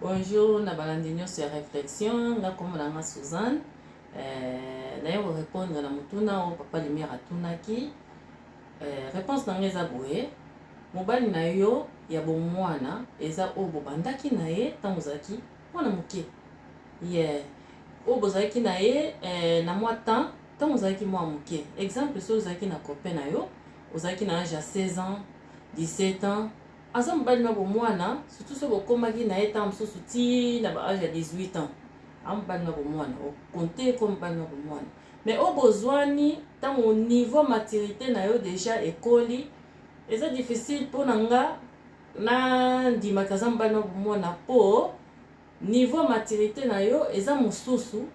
Bonjour na balandi nyonso ya réflexion. Nga kombo na nga Suzanne. Naye korépondre na motuna oyo papa Lumière atunaki. Réponse na nga eza boye: mobali na yo ya bomwana eza oyo bobandaki na ye ntango ozalaki mwana moke, ye oyo bozalaki na ye na mwa temps ntango ozalaki mwa moke. Exemple, soki ozalaki na copain na yo, ozalaki na age ya 16 ans, 17 ans, aza mobali na bomwana. Surtout soki bokomaki na ye ntango mosusu ti na ba age ya 18 ans, aza mobali na bomwana, okonte ko mobali na bomwana. Mais oyo bozwani ntango niveau maturité na yo déjà ekoli, eza difficile mpo na nga na ndimaka aza mobali na bomwana, mpo niveau maturité na yo eza mosusu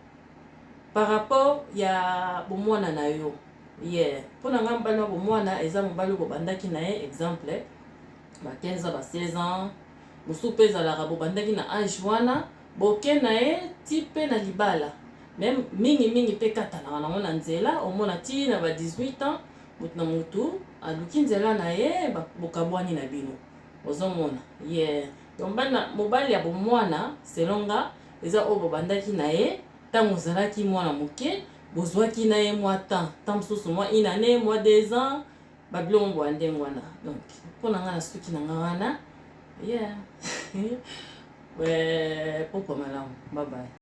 par rapport ya bomwana na yo. Ye mpo na nga, mobali na bomwana eza mobali oyo bobandaki na ye, exemple, ba 15 ans, ba 16 ans. Mosusu mpe ezalaka bobandaki na age wana, boke na ye ti mpe na libala. Mais mingimingi mpe ekatanaka nango na nzela, omona ti na ba 18 ans, motu na motu aluki nzela na ye, bokabwani na bino. Ozomona ye, donc mobali ya bomwana, selon nga, eza oyo bobandaki na ye ntango ozalaki mwana moke, bozwaki na ye mwa temps, temps mosusu mwa une année, mwa 2 ans, babiloko boya ndenge wana. Donc mpo na nga, na suki na nga wana, yeah, pokwa malamu, bye bye.